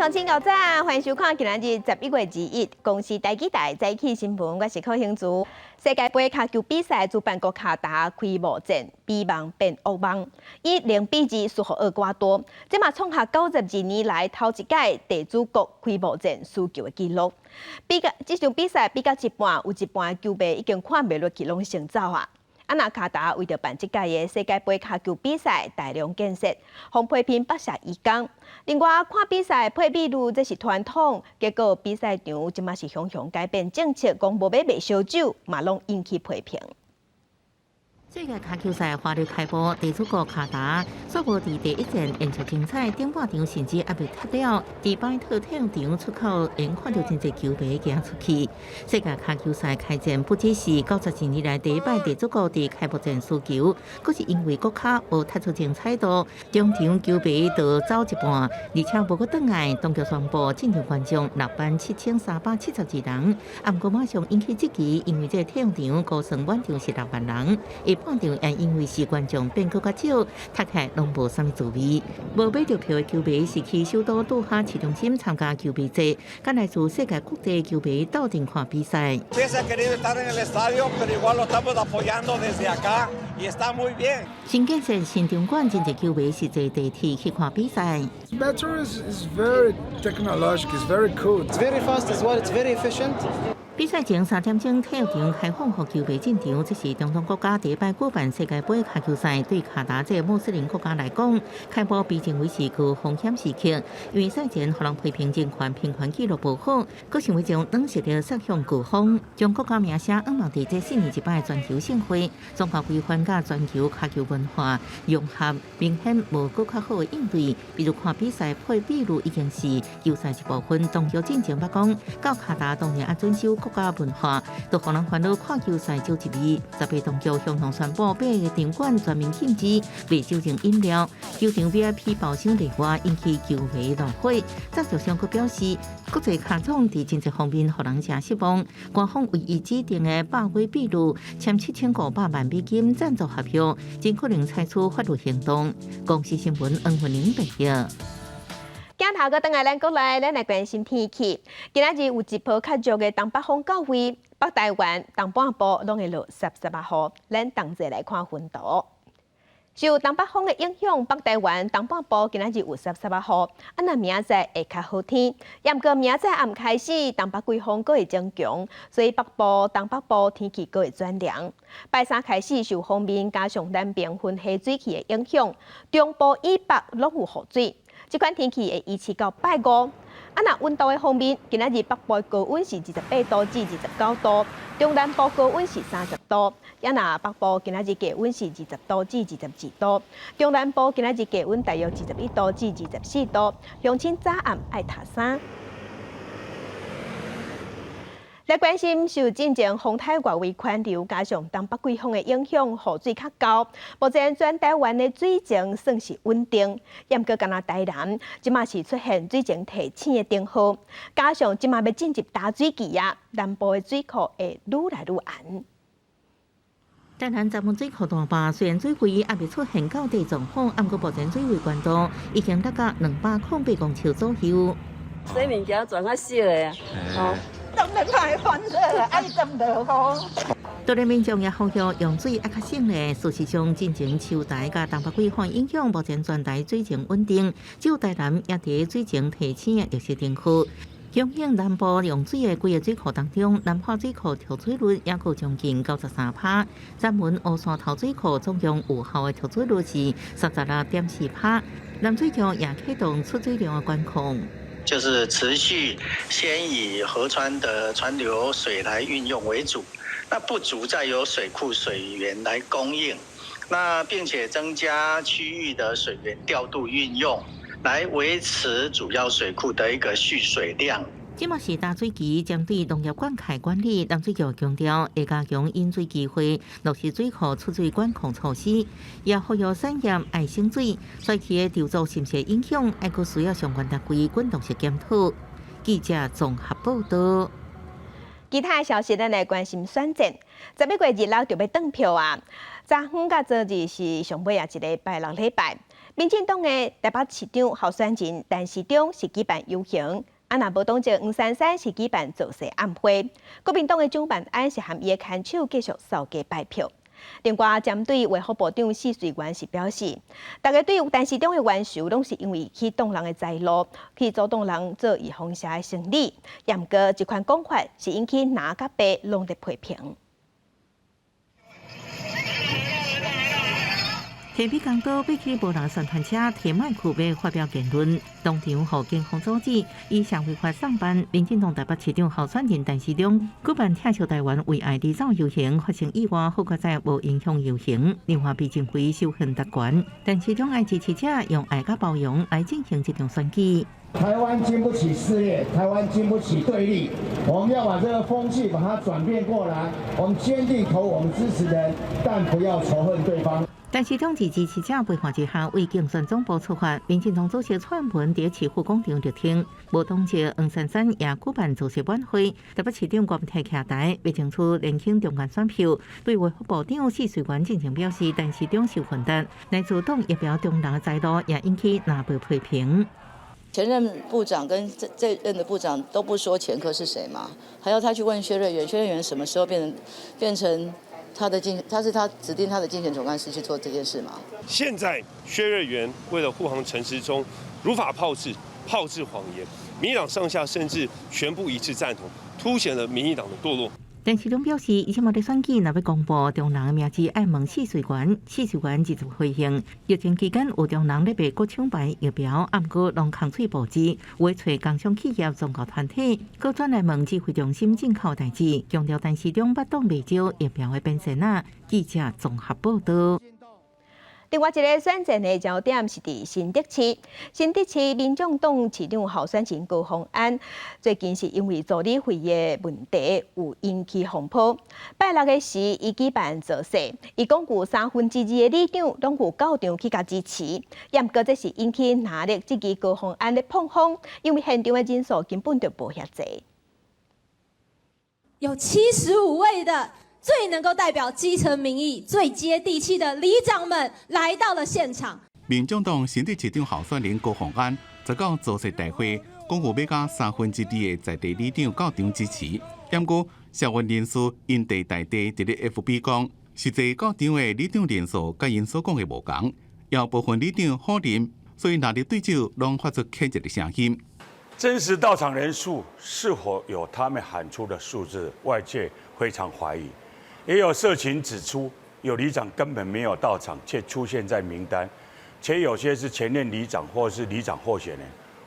鄉親早晨，歡迎收看今仔日11月21公視台語台早起新聞，我是柯興珠。世界盃跤球比賽主辦國卡達開幕戰，美夢變噩夢，以0比2輸予厄瓜多，這嘛創下92年來頭一屆地主國開幕戰輸球的紀錄。比較這場比賽比到一半，有一半球迷已經看袂落去，攏先走啊！啊，若卡達為著辦這屆的世界盃跤球比賽，大量建設，予批評百社移工。另外，看比賽配美祿這是傳統，結果比賽場這馬是雄雄改變政策，講無欲賣燒酒，嘛攏引起批評。世界跤球賽華麗開幕，地主國卡達煞無佇第一戰演出精彩，頂半場甚至猶未踢了，佇巴特體育場出口，會看著真濟球迷行出去。世界跤球賽開戰不只是92年來第一擺地主國佇開幕戰輸球，閣是因為國跤無踢出精彩度，中場球迷就走一半，而且無閣轉來，當局宣布進場觀眾67,372人，啊，毋過馬上引起質疑，因為這個體育場估算滿場是6萬人，下半場也因為是觀眾變閣較少，踢起來攏無啥物滋味。無買著票的球迷是去首都多哈市中心參加球迷節，佮來自世界各地球迷鬥陣看比賽。新建設新場館，真濟球迷是坐地鐵去看比賽。 Better is very technological, it's very cool. It's very fast as well. It's very efficient. 比賽前3點鐘，體育場開放予球迷進場，這是中東國家第一擺舉辦世界盃跤球賽，對卡達這個穆斯林國家來講，開幕被認為是高風險時刻，因為賽前予人批評人權平權記錄無好，閣想欲將軟實力殺向高峰，將國家名聲仰望佇這四年一擺全球盛會，宗教規範佮全球跤球文化融合，明顯無閣較好的應對。比如看比賽配美祿已經是球賽一部分，當局進前捌講，到卡達當然愛遵守國家文化，都予人煩惱看球賽少一味。十八當局向向宣布，八个場館全面禁止賣酒精飲料，球場 VIP 包廂例外，引起球迷怒火。贊助商閣表示，國際跤總佇真濟方面予人誠失望。官方唯一指定的百威美祿簽7500萬美金贊助合約，真可能採取法律行動。公視新聞黃雲玲報道。鏡頭閣轉來咱國內，咱來關心天氣。今仔日有一波較弱的東北風到位，北台灣東半部攏會落濕濕仔雨。咱同齊來看雲圖。受東北風的影響，北台灣東半部今仔日有濕濕仔雨，啊，若明仔載會較好天。毋過明仔載暗開始，東北季風閣會增強，所以北部、東北部天氣閣會轉涼。拜三開始受鋒面加上南邊雲系水汽的影響，中部以北攏有雨水。這款天氣會維持到拜五。啊，若溫度的方面，今仔日北部高溫是28度至29度，中南部高溫是30度。啊，若北部今仔日低溫是20度至22度，中南部今仔日低溫大約21度至24度。鄉親早暗愛罩衫。來關心受進前風台外圍環流加上東北季風的影響，雨水較厚。目前全台灣的水情算是穩定，毋過干焦台南，這馬是出現水情提醒的燈號，加上這馬欲進入大水季啊，南部的水庫會愈來愈絚。台南閘門水庫大壩雖然水位猶未出現告底狀況，毋過目前水位懸度已經達到208公尺左右。洗物件全較濕的啊，哦。當然會煩熱啦，愛浸落雨。獨立民眾也呼籲用水愛較省咧。事實上，進前秋台佮東北季風影響，目前全台水情穩定，只有台南也佇水情提醒的綠色燈號。供應南部用水的幾个水庫當中，南化水庫蓄水率猶閣將近93%，閘門烏山頭水庫總共有效的蓄水率是36.4%。南水局也啟動出水量的管控。就是持續先以河川的川流水來運用為主，那不足再由水庫水源來供應，那並且增加區域的水源調度運用，來維持主要水庫的一個蓄水量。這馬是大水期，針對農業灌溉管理，南水局強調會加強引水機會，落實水庫出水管控措施，也呼籲產業愛省水。水期的稻作是毋是影響，猶閣需要相關單位滾動式檢討。記者綜合報道。其他的消息，咱來關心選戰。11月26就欲轉票啊！昨昏佮昨日是上尾仔一个拜六禮拜。民進黨的台北市長候選人陳時中是舉辦遊行，啊若無黨籍黃珊珊是舉辦造勢晚會。國民黨的蔣萬安是和伊的牽手繼續掃街拜票。另外，針對衛福部長謝瑞元是表示，大家對陳時中的冤仇，攏是因為去擋人的財路，去阻擋人做預防射的生理。毋過，這款講法是引起藍佮白攏佇批評。提筆講到，爬起無人宣傳車，提麥克欲發表言論，當場予警方阻止。以社會法上班，民進黨台北市長候選人陳時中舉辦疼惜台灣為愛而走遊行，發生意外，好佳哉無影響遊行。另外，被認為仇恨特權，陳時中愛支持者用愛佮包容來進行這場選舉。台灣經不起撕裂，台灣經不起對立，我們要把這個風氣把它轉變過來。我們堅定投我們支持的人，但不要仇恨對方。陳時中佇支持者陪伴之下，為競選總部出發。民進黨主席蔡英文佇市府廣場聆聽，無黨籍黃珊珊也舉辦造勢晚會。台北市長郭台徛台，欲爭取年輕中間選票。對衛福部長謝瑞元進前表示，陳時中受訓練來阻擋疫苗中人財路，也引起藍白批評。前任部長跟這任的部長都不說前科是誰嗎？還要他去問薛瑞元，薛瑞元什麼時候變成？他的競，他是他指定他的競選總幹事去做這件事嗎？現在薛瑞元為了護航陳時中，如法炮製，炮製謊言，民進黨上下甚至全部一致贊同，凸顯了民進黨的墮落。陳時中表示，伊這馬佇選舉若欲公布中人的名字，愛問試水員，試水員直接回應。疫情期間有中人咧賣國廠牌疫苗，毋過攏空喙無字，有揣工商企業、宗教團體，閣轉來問指揮中心進口代誌，強調陳時中捌擋袂少疫苗的變線啊。記者綜合報道。另外一個選戰的焦點是佇新竹市，新竹市民眾黨市長候選人高虹安最近是因為助理費的問題有引起風波。拜六的時，伊舉辦造勢，伊講有2/3的里長攏有到場去共支持，毋過這是引起藍綠質疑高虹安咧膨風，因為現場的人數根本就無遐濟。有75位的最能夠代表基層民意、最接地氣的里長們來到了現場。民眾黨新竹市長候選人高虹安19造勢大會，講有欲加2/3的在地里長到場支持。毋過社運人士因地大地佇咧 FB 講，實際到場的里長人數佮𪜶所講的無仝，有部分里長否認，所以藍綠對手攏發出譴責的聲音。真實到場人數是否有他們喊出的數字，外界非常懷疑。也有社群指出，有里長根本沒有到場，卻出現在名單，且有些是前任里長或是里長候選人。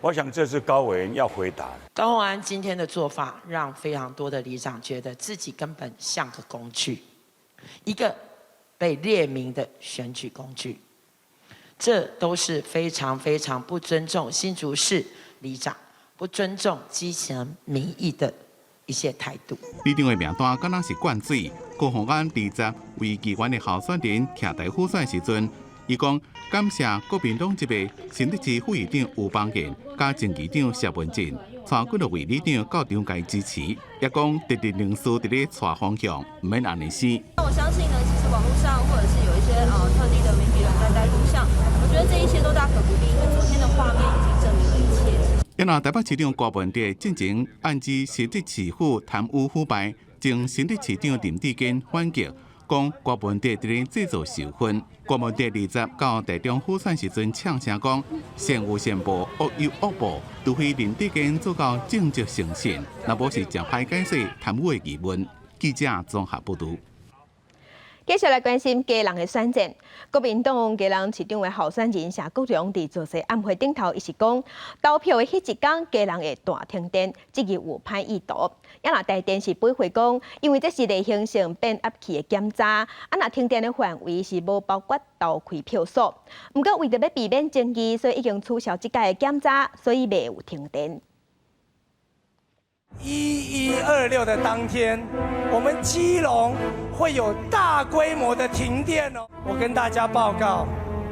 我想這是高委員要回答。高虹安今天的做法，讓非常多的里長覺得自己根本像個工具，一個被列名的選舉工具，這都是非常非常不尊重新竹市里長、不尊重基層民意的一些態度。里長的名單敢若是灌水。高虹安20為議員的候選人徛台輔選時陣，伊講感謝國民黨籍的新竹市副市長吳邦彦佮前議長謝文進，帶幾若位里長到場共支持，也講特定人士佇咧帶風向，毋免按呢生。我相信呢，其實網絡上或者是有一些特定的媒體人在帶風向，我覺得這一切都大可不必，因為昨天的畫面已經證明了一切。因為台北市長郭文哲進前暗指新竹市府貪污腐敗，前新竹市長林智堅反擊，講郭文哲佇咧製造仇恨。郭文哲20到台中輔選時陣嗆聲講，善有善報，惡有惡報，除非林智堅做到正直誠信，若無是誠歹解釋貪污的疑問。記者綜合報導。繼續來關心基隆的選戰，國民黨基隆市長的候選人謝國樑佇造勢晚會頂頭，伊是講投票的彼一工，基隆會大停電，質疑有歹意圖。啊若台電是駁回講，因為這是例行性變壓器的檢查，啊若停電的範圍是無包括投開票所。毋過為著欲避免爭議，所以已經取消這擺的檢查，所以袂有停電。 11/26的當天，我們基隆會有大規模的停電哦。我跟大家報告，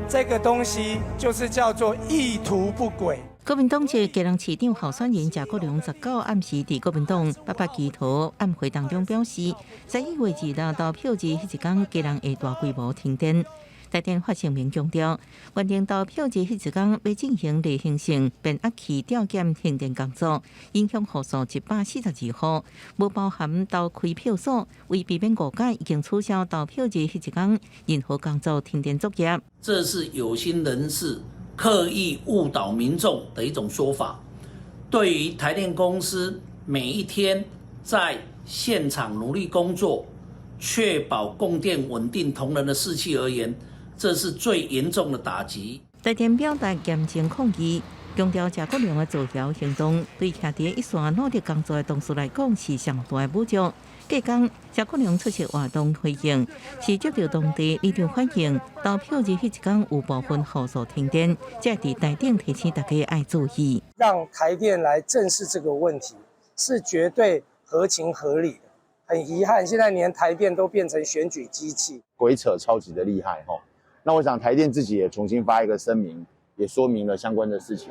這個東西就是叫做意圖不軌。國民黨籍基隆市長候選人謝國樑19暗時佇國民黨八八祈禱晚會當中表示，11月2日投票日彼一工，基隆會大規模停電。台電發聲明強調，原定投票日彼一工欲進行例行性變壓器調檢停電工作，影響戶數142戶，無包含投開票所。為避免誤解，已經取消投票日彼一工任何工作停電作業。這是有心人士刻意誤導民眾的一種說法。對於台電公司每一天在現場努力工作，確保供電穩定同仁的士氣而言，這是最嚴重的打擊。台電表達嚴正抗議，強調謝國樑的造謠行動，對徛佇一線努力工作的同事來講是上大的侮辱。隔工，謝國樑出席活動回應，是接著當地里長反映，投票日彼一工有部分戶數停電，這佇台頂提醒大家愛注意。讓台電來正視這個問題，是絕對合情合理的。很遺憾，現在連台電都變成選舉機器，鬼扯超級的厲害吼。那我想台電自己也重新發一個聲明，也說明了相關的事情。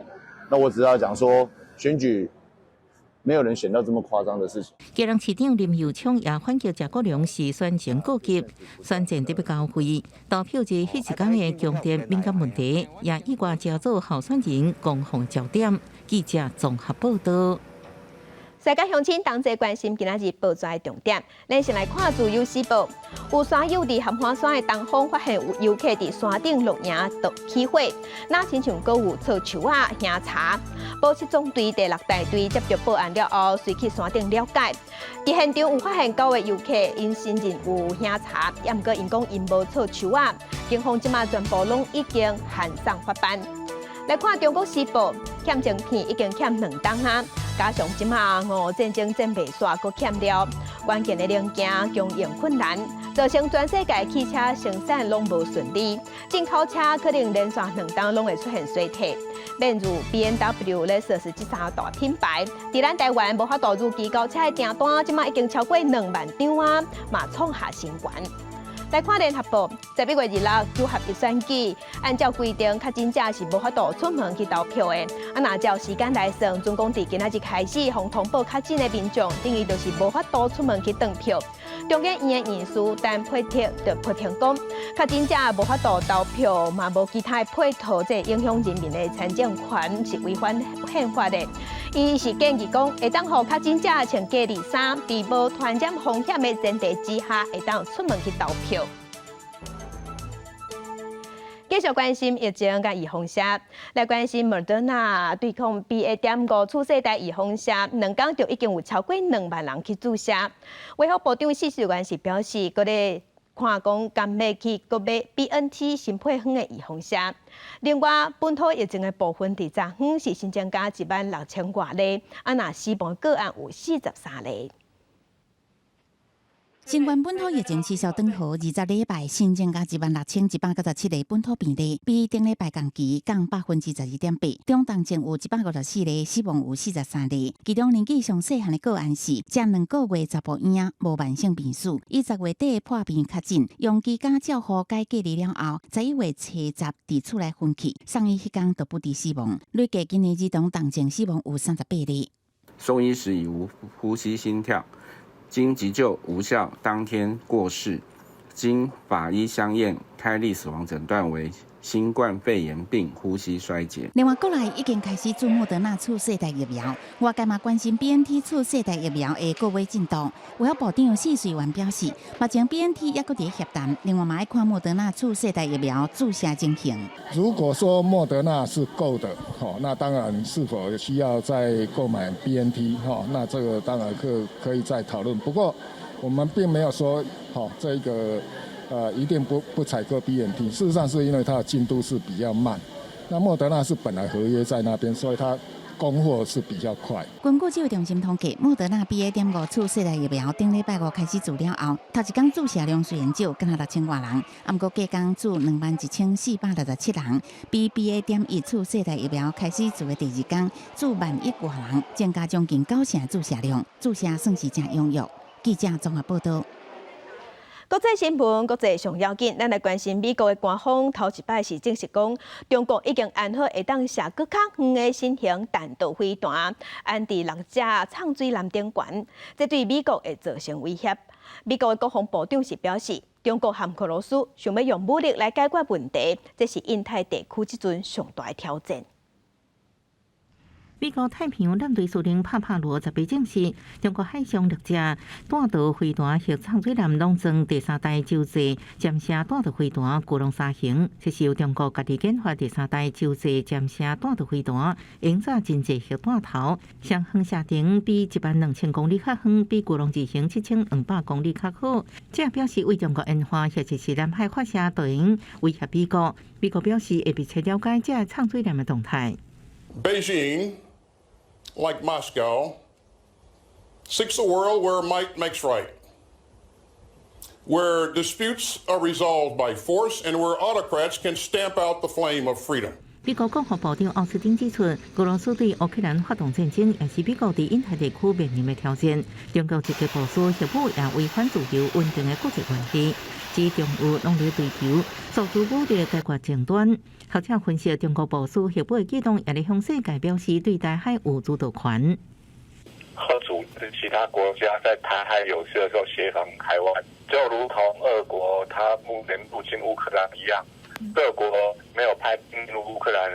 那我只要講說，選舉沒有人選到這麼誇張的事情。基隆市長林右昌也反擊謝國樑是選情過激，選戰特別交費，投票日彼一工的供電敏感問題，也意外成做候選人攻防焦點。記者綜合報道。世界鄉親同齊關心今仔日報紙的重點，咱先來看《自由時報》，有山友佇合歡山的東峰發現有遊客佇山頂露營就起火，若親像閣有剉樹仔、燃柴。保七總隊第六大隊接著報案了後，隨去山頂了解。佇現場有發現九个遊客𪜶承認有燃柴，也毋過𪜶講𪜶無剉樹仔。警方這馬全部攏已經函送法辦。來看《中國時報》，欠晶片已經欠2冬啊，加上這馬俄戰爭戰袂煞，閣欠料，關鍵的零件供應困難，造成全世界汽車生產攏無順利，進口車可能連續2冬攏會出現衰退。免如 BMW 咧，說是這三大品牌，佇咱台灣無法度如期交車的訂單，這馬已經超過2萬張啊，嘛創下新高。來看聯合報，11月26九合一選舉，按照規定，確診者是無法度出門去投票的。啊，若照時間來算，總共佇今仔日開始，予通報確診的民眾，等於就是無法度出門去投票。中研院的院士陳培特就批評講，確診者無法度投票，嘛無其他的配套，這影響人民的參政權，是違反憲法的。伊是建議講，會當予確診者穿隔離衫，佇無傳染風險的前提之下，會當出門去投票。繼續關心疫情佮預防射，來關心莫德納對抗 BA.5次世代預防射，2工就已經有超過2萬人去注射。衛福部長許樹源是表示，閣咧看講敢欲去閣買 BNT 新配方的預防射。另外，本土疫情的部分，佇昨昏是新增加1萬6千外例，啊，若死亡個案有43例。新冠本土疫情持續轉好，20禮拜新增加16,197個本土病例，比頂禮拜同期降12.8%。中重症有154例，死亡有43例。其中年紀上細漢的個案是食2個月查埔嬰仔，無慢性病史，伊10月底破病確診，用居家照護改隔離了後，11月初10佇厝內昏去，送醫彼工就不治死亡。累計今年兒童重症死亡有38例。送醫時已無呼吸心跳。經急救無效，當天過世。經法醫相驗，開立死亡診斷為新冠肺炎並呼吸衰竭。另外，國內已經開始注莫德納次世代疫苗，外界嘛關心 BNT 次世代疫苗的購買進度。衛福部長許瑞元表示，目前 BNT 猶閣佇協談，另外嘛愛看莫德納次世代疫苗注射情形。如果說莫德納是夠的，吼，那當然是否需要再購買 BNT，吼，那這個當然可以再討論。不過我們並沒有說，吼，這個。一定不採購 BNT，事實上是因為它的進度是比較慢。那莫德納是本來合約在那邊，所以它供貨是比較快。根據指揮中心統計，莫德納 BA.5次世代疫苗頂禮拜五開始注了後，頭一工注射量雖然少，敢若6千外人，毋過隔工注21,467人，比 BA.1次世代疫苗開始注的第二工注1.1萬人，增加將近九成注射量，注射算是誠踴躍。記者綜合報道。國際新聞，國際上要緊，咱來關心美國的官方頭一擺是證實講，中國已經安好會當射閣較遠的新型彈道飛彈，安佇六隻藏水艦頂懸，這對美國會造成威脅。美國的國防部長是表示，中國和俄羅斯想欲用武力來解決問題，這是印太地區這陣上大的挑戰。美國太平洋艦隊司令帕帕羅18證實，中國海上六隻彈道飛彈核藏水艦攏裝第三代洲際潛射彈道飛彈巨龍三型，這是由中國家己研發第三代洲際潛射彈道飛彈，運載真濟核彈頭，上遠射程比1萬2000公里較遠，比巨龍二型7200公里較好。這表示為中國研發或者是南海發射導彈威脅美國。美國表示會密切了解這藏水艦的動態。 Beijing, like Moscow, seeks a world where might makes right, where disputes are resolved by force and where autocrats can stamp out the flame of freedom. 美國國防部長奧斯汀指出，俄羅斯對烏克蘭發動戰爭，也是美國佇印太地區面臨的挑戰。中國積極部署核武，也違反自由穩定的國際關係。指中俄攏咧追求訴諸武力解決爭端。學者分析，中國部署核武的舉動，也咧向世界表示對台海有主導權。嚇阻止其他國家在台海有事的時候協防台灣，就如同俄國他目前入侵烏克蘭一樣，俄國沒有派兵入烏克蘭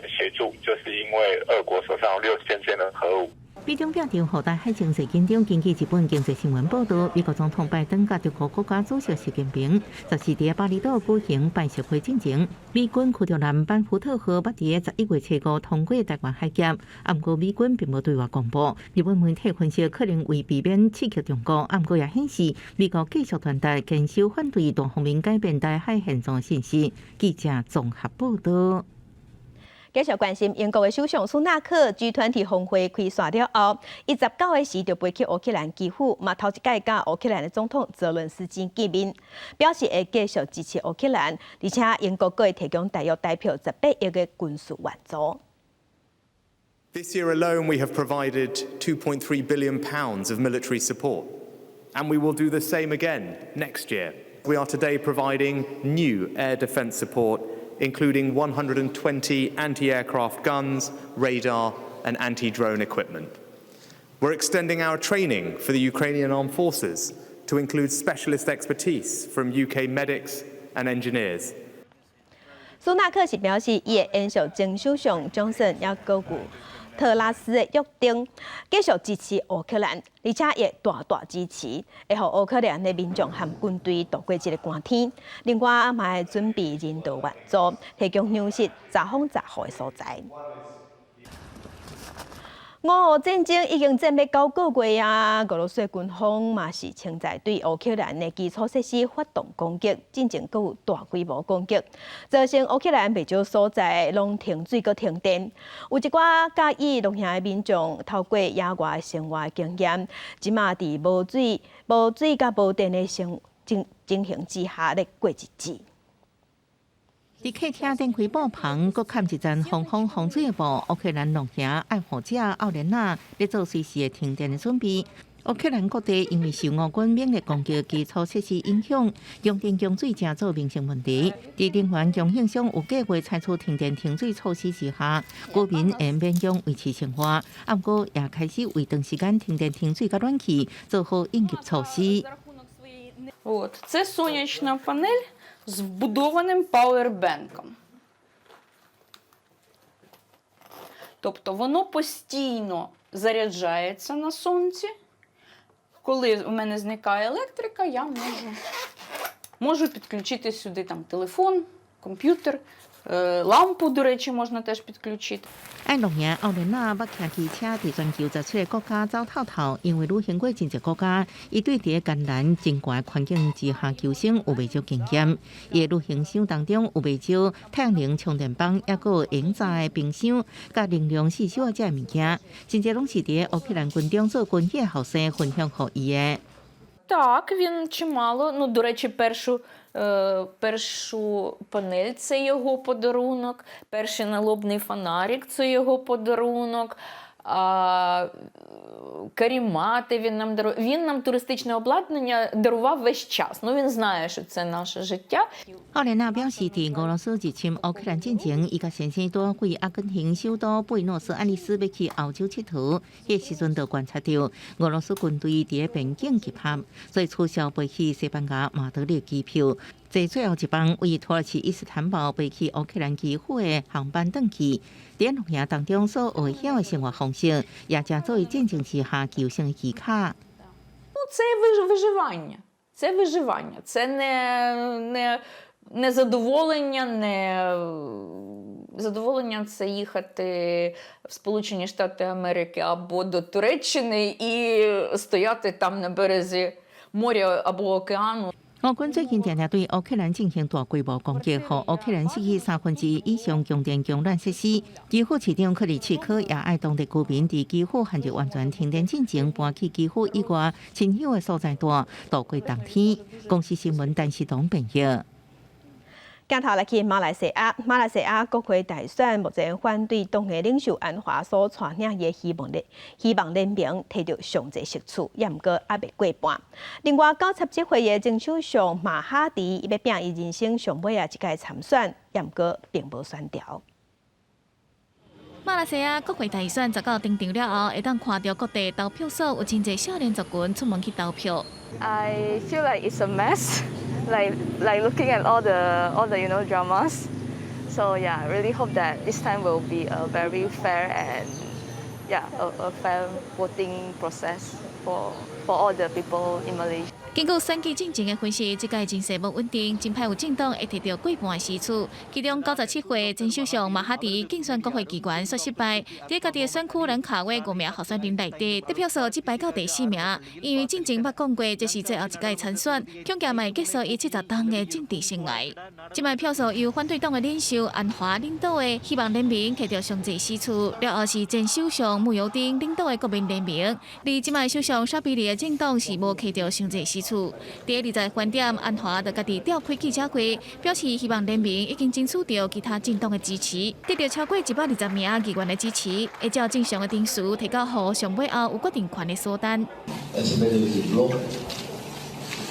協助，就是因為俄國手上有6000件的核武。美中表定予台海情勢緊張。根據日本經濟新聞報導，美國總統拜登佮中國國家主席習近平14佇巴厘島舉行拜習會進前，美軍驅逐艦班福特號捌佇11月初5通過台灣海峽，毋過美軍並無對外公布。日本媒體分析，可能為避免刺激中國，毋過也顯示美國繼續傳達堅守反對單方面改變台海現狀信息。記者綜合報導。繼續關心英國的首相蘇納克 G20 峰會開煞了後，伊19個時就飛去烏克蘭基輔，嘛頭一擺佮烏克蘭的總統澤倫斯基見面，表示會繼續支持烏克蘭，而且英國閣會提供大約台幣18億的軍事援助。 This year alone, we have provided £2.3 billion of military support, and we will do the same again next year. We are today providing new air defence support, including 120 anti-aircraft guns, radar and anti-drone equipment. We're extending our training for the Ukrainian armed forces to include specialist expertise from UK medics and engineers. 蘇納克是表示，伊會延續前首相強森抑閣有特拉斯的約定，繼續支持烏克蘭，而且會大大支持，會予烏克蘭的民眾和軍隊度過這個寒天。另外，嘛會準備人道援助，提供糧食、遮風遮雨的所在。俄烏戰爭已經戰欲9個月啊！俄羅斯軍方嘛是稱在對烏克蘭的基礎設施發動攻擊，進前閣有大規模攻擊，造成烏克蘭袂少所在攏停水閣停電。有一寡佮意農業的民眾透過野外生活經驗，這馬佇無水、無水佮無電的生情情形之下咧過日子。佇客廳電開布棚，閣蓋一層防風防水的布。烏克蘭農業愛護者奧蓮娜咧做隨時會停電的準備。烏克蘭各地因為受俄軍猛烈攻擊基礎設施影響，供電供水成做民生問題。佇能源供應商有計劃採取停電停水措施之下，居民會勉強維持生活，毋過也開始為長時間停電停水佮暖氣做好應急措施。 От. Це сонячна панель з вбудованим пауербенком. Тобто воно постійно заряджається на сонці. Коли у мене зникає електрика, я можу підключити сюди там, телефон, комп'ютер, лампу, до речі, можна теж підключити. 愛農業奧蓮娜捌騎機車佇全球17個國家走透透，因為旅行過真濟國家，伊對佇艱難真寒環境之下求生有袂少經驗。伊的旅行箱當中有袂少太陽能充電板，抑閣有用炸的冰箱，佮能量四小這物件，真濟攏是佇烏克蘭軍中做軍醫的後生分享予伊的。 Так, він чимало. Ну, до речі, першу панель це його подарунок, перший налобний фонарик це його подарунок. Карімати він нам дарував. Він нам туристичне обладнання дарував весь час. Ну, він знає, що це наше життя. 奧蓮娜表示，佇俄羅斯入侵烏克蘭進前，伊佮先生拄對阿根廷首都布宜諾斯艾利斯欲去歐洲𨑨迌，彼時陣就觀察著俄羅斯軍隊佇咧邊境集合，所以取消飛去西班牙馬德里機票。坐最後一班為土耳其伊斯坦堡飛去烏克蘭基輔的航班轉去。佇露營當中所學曉的生活方式，也成做為戰爭之下求生的技巧。 Ну, це виживання. Це виживання. Це не задоволення, не задоволення — це їхати в Сполучені Штати Америки або до Туреччини і стояти там на березі моря або океану. 俄軍最近定定對烏克蘭進行大規模攻擊，予烏克蘭失去1/3以上供電供暖設施。基輔市長克里契科也愛當地居民佇基輔陷入完全停電進前，搬去基輔以外親友的所在地度過冬天。公視新聞陳世東編譯。鏡頭來去馬來西亞，馬來西亞國會大選目前反對黨的領袖安華所帶領的希望聯盟提著上濟席次，也毋過猶未過半。另外，97歲的前首相馬哈迪，伊欲拚伊人生上尾仔一屆參選，也毋過並無選著。馬來西亞國會大選19登場了後，會當看著各地投票所有真濟少年族群出門去投票。 I feel like it's a mess, like looking at all the dramas. So yeah, really hope that this time will be a very fair and yeah a fair voting process for all the people in Malaysia. 根據選舉進程的分析，這屆情勢無穩定，真歹有政黨會提著過半的席次。其中97歲前首相馬哈迪競選國會議員煞失敗，佇家己的選區蘭卡威五名候選人內底，得票數只排到第四名。因為進前捌講過，這是最後一屆參選，恐驚嘛會結束伊70冬的政治生涯。這擺票數由反對黨的領袖安華領導的希望聯盟提著上濟席次，了後是前首相慕尤丁領導的國民聯盟，而這擺首相沙比里的政黨是無提著上濟席次。佇20分點，安華就家己召開記者會，表示希望聯盟已經爭取著其他政黨的支持，得著超過120名議員的支持，會照正常的程序提交予上尾後有決定權的蘇丹。 As a majority bloc,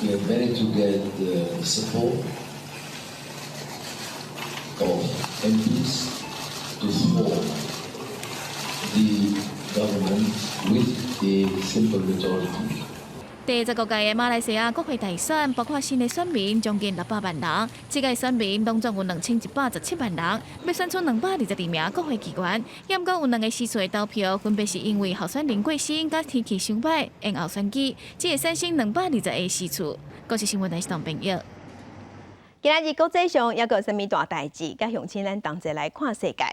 we have managed to get the support of MPs to form the government with a simple majority. 第15屆的馬來西亞國會大選，包括新的選民將近600萬人，這屆選民攏總有2117萬人，欲選出222名國會議員。也毋過有兩个時數的投票，分別是因為候選人過身佮天氣傷䆀延後選舉，只會產生220个席次。國視新聞台是董編譯。今仔日國際上猶閣有啥物大代誌？佮鄉親咱同齊來看世界。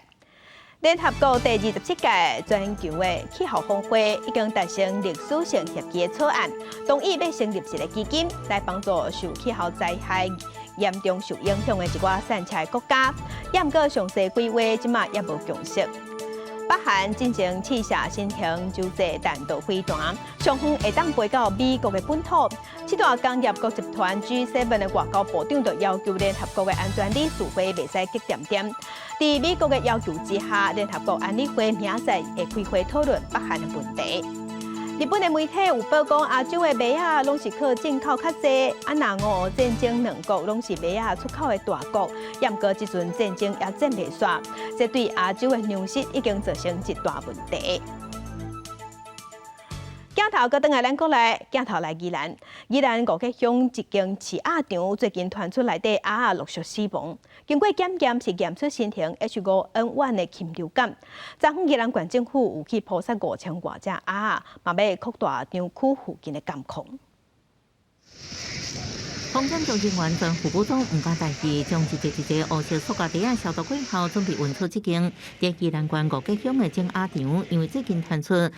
聯合國第27屆全球的氣候峰會已經達成歷史性協議的草案，同意欲成立一个基金來幫助受氣候災害嚴重受影響的一寡散赤國家。也毋過詳細規劃這馬猶無共識。北韓進前試射新型洲際彈道飛彈，上遠會當飛到美國的本土。七大工業國集團 G7 的外交部長就要求聯合國的安全理事會袂使激恬恬。佇美國的要求之下，聯合國安理會明仔載會開會討論北韓的問題。日本的媒體有報講，亞洲的麥仔攏是靠進口較濟，啊，若俄烏戰爭兩國攏是麥仔出口的大國，也毋過這陣戰爭也戰袂煞，這對亞洲的糧食已經造成一大問題。鏡頭閣轉來咱國內，鏡頭來宜蘭，宜蘭五結鄉一間飼鴨場最近傳出內底鴨仔陸續死亡，經過檢驗是驗出新型 H5N1 的禽流感。昨昏宜蘭縣政府有去撲殺5000外隻鴨仔，嘛欲擴大場區附近的監控。風險局人員全副武裝，毋敢大意，將一隻一隻烏色塑膠袋仔消毒過後，準備運出這間佇宜蘭縣五結鄉的整鴨場。因為最近傳出鴨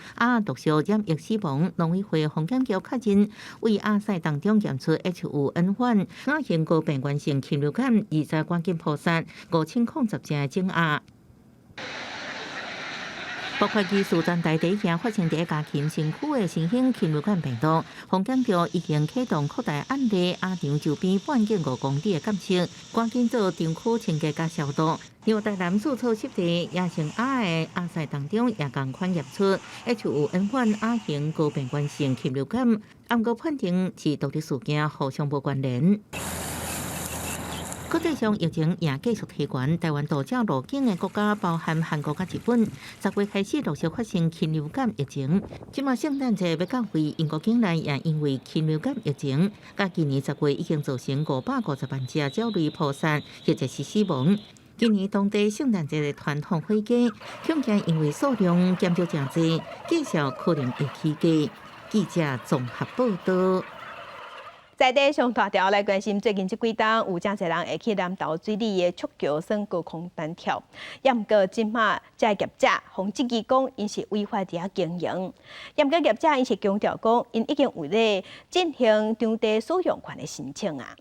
仔陸續染疫死亡，農委會風險局確認，為鴨屎當中驗出 H5N1 亞型高病原性禽流感，而在趕緊撲殺5010隻的整鴨。包括技術全台第一件發生佇家禽身軀的新型禽流感病毒，防檢局已經啟動擴大案例鴨場周邊半徑5公里的監測，趕緊做場區清潔佮消毒。另外，台南四處濕地野生鴨的鴨屎當中也仝款驗出 H5N1 亞型高病原性禽流感，毋過判定是獨立事件，互相無關聯。國際上疫情也繼續提懸，台灣渡鳥入境的國家包含韓國佮日本，10月開始陸續發生禽流感疫情。這馬聖誕節欲到位，英國境內也因為禽流感疫情，佮今年10月已經造成550萬隻鳥類撲殺或者是死亡。今年當地聖誕節的傳統火雞，恐驚因為數量減少誠濟，繼續可能會起價。記者綜合報道。在地上大條來關心，最近這幾冬有誠濟人會去南投水里的觸橋耍高空彈跳，也毋過這馬這業者予質疑講，𪜶是違法佇遐經營。也毋過業者𪜶是強調講，𪜶已經有咧進行場地使用權的申請啊。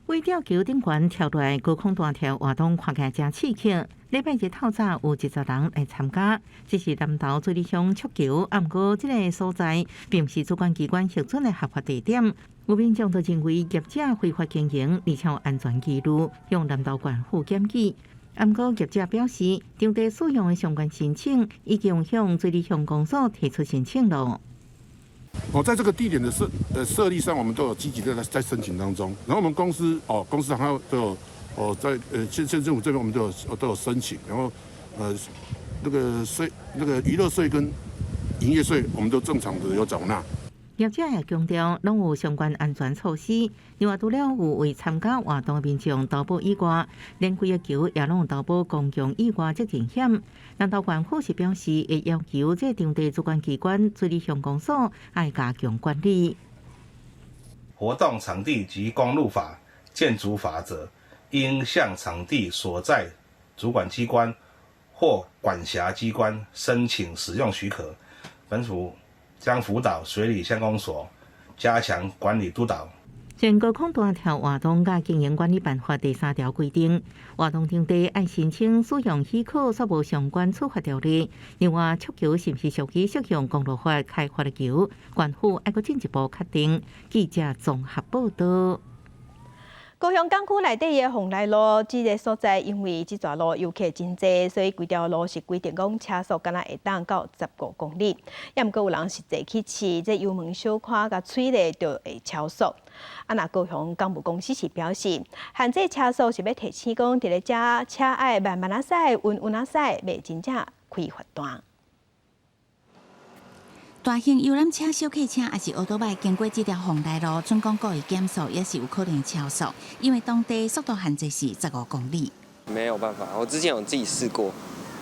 為吊橋頂懸跳落來高空彈跳活動，看起來誠刺激。禮拜日透早有20人來參加，這是南投水里鄉觸橋，毋過這个所在並毋是主管機關核准的合法地點。有民眾就認為業者非法經營，而且有安全疑慮，向南投縣府檢舉。毋過業者表示，場地使用的相關申請已經向水里鄉公所提出申請了。哦，在這個地點的設立上，我們都有積極的在申請當中。然後我們公司哦，公司行號都有哦，在縣政府這邊，我們都有申請。然後那個稅那個娛樂稅跟營業稅，我們都正常的有繳納。業者也強調，攏有相關安全措施。另外，除了有為參加活動的民眾投保以外，連規個橋也攏有投保公共意外責任險。南投縣府是表示，會要求這場地主管機關水里鄉公所愛加強管理。活動場地及公路法、建築法則，應向場地所在主管機關或管轄機關申請使用許可。本府將輔導水里鄉公所加強管理督導。前高空彈跳活動佮經營管理辦法第三條規定，活動場地愛申請使用許可，煞無相關處罰條例。另外，觸橋是毋是屬於適用公路法開發的橋，縣府愛閣進一步確定。記者綜合報道。高雄港區內底的蓬萊路這个所在，因為這逝路遊客真濟，所以規條路是規定講車速干焦會當到15公里。也毋過有人實際去試，這油門小可共催咧就會超速。啊，若高雄港務公司是表示，限制車速是欲提醒講，佇咧遮車愛慢慢仔駛，穩穩仔駛，袂真正開罰單。大型遊覽車、小客車抑是歐多擺經過這條蓬萊路，準講故意減速也是有可能超速，因為當地速度限制是十五公里。沒有辦法，我之前有自己試過，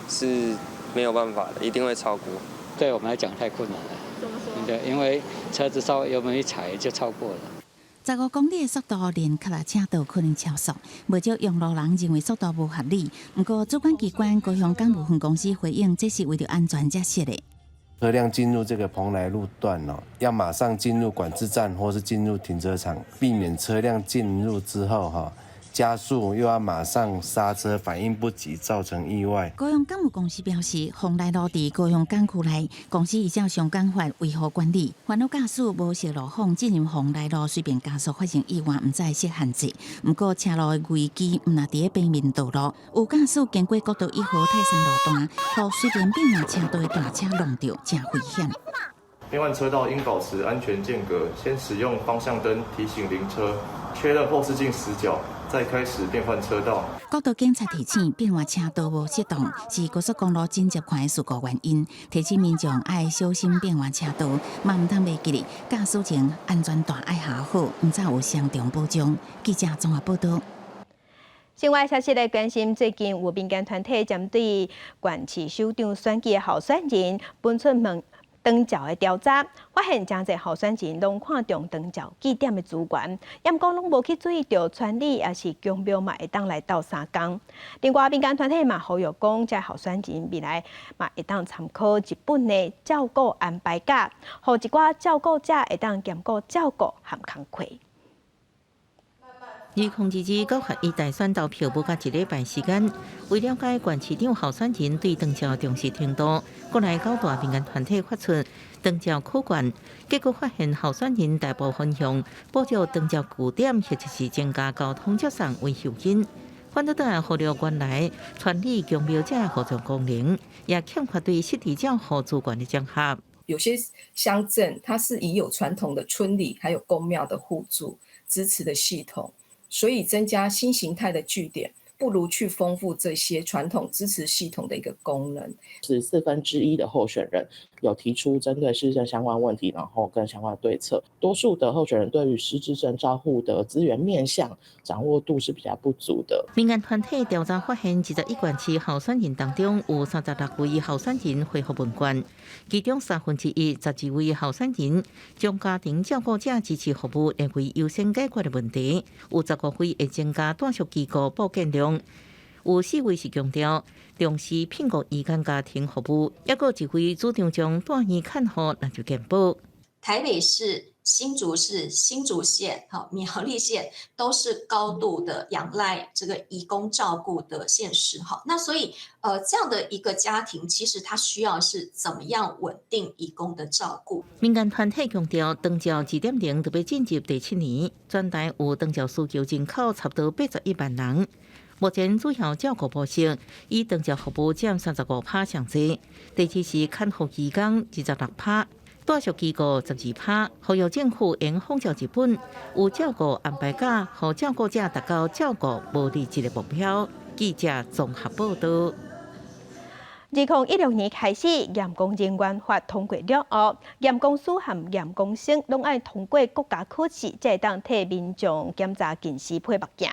是沒有辦法的，一定會超過。對我們來講太困難了。怎麼說？對，因為車子稍微油門一踩就超過了。15公里的速度，連腳踏車都有可能超速。不少用路人認為速度無合理，毋過主管機關高雄港務分公司回應，這是為著安全才設的。車輛進入這個蓬萊路段哦，要馬上進入管制站或是進入停車場，避免車輛進入之後哈加速又要馬上剎車，反應不及造成意外。高雄港務公司表示，蓬萊路佇高雄港區內，公司依照相關法維護管理，凡有駕駛無熟路況進入蓬萊路隨便加速發生意外，毋知設限制。毋過車路的危機毋但佇咧平面道路，有駕駛經過國道1號泰山路段，予隨便變換車道的大車挵著，誠危險。變換車道應保持安全間隔，先使用方向燈提醒鄰車，確認後視鏡死角，再開始變換車道。國道警察提醒，變換車道無適當，是高速公路真濟款的事故原因。提醒民眾愛小心變換車道，嘛毋通袂記得駕駛前安全帶愛繫好，毋才有雙重保障。記者綜合報道。新聞消息來關心，最近有民間團體針對縣市首長選舉的候選人，分出問長照的調查，發現誠濟候選人攏看重長照據點的資源，毋過攏無去注意著村里抑是宮廟嘛會當來鬥相共。另外，民間團體嘛呼籲講，這候選人未來嘛會當參考日本的照顧安排假，予一寡照顧者會當兼顧照顧和工課。2022九合一大選投票無到一禮拜時間，為了解縣市長候選人對長照重視程度，國內九大民間團體發出長照考卷，結果發現候選人大部分用補助長照據點或者是增加交通接送為誘因。反倒轉來忽略原來傳理宮廟這互助功能，也欠缺對失智照護資源的整合。有些鄉鎮，它是已有傳統的村里還有宮廟的互助支持的系統，所以增加新形態的據點，不如去豐富這些傳統支持系統的一個功能。是1/4的候選人有提出針對失智症相關問題，然後跟相關對策。多數的候選人對於失智症照護的資源面向掌握度是比較不足的。民間團體調查發現，21縣市候選人當中有36位候選人回覆問卷，其中1/3 12位候選人將家庭照顧者支持服務列為優先解決的問題，有15位會增加住宿機構報建量。有四位是強調重視聘僱移工家庭服務，抑閣一位主張將住院看護納入健保。台北市、新竹市、新竹縣、苗栗縣都是高度的仰賴這個移工照顧的縣市，那所以，這樣的一個家庭，其實他需要是怎麼樣穩定移工的照顧？民間團體強調，長照2.0就欲進入第七年，全台有長照需求人口差不多81萬人。目前主要照顧模式以長照服務佔35%上濟，第二是看護移工26%，住宿機構12%，呼籲政府應仿照日本有照顧安排假，予照顧者達到照顧無離職的目標。記者綜合報道。2016年開始，驗光人員法通過了後，驗光師和驗光生攏愛通過國家考試，才會當替民眾檢查近視配目鏡。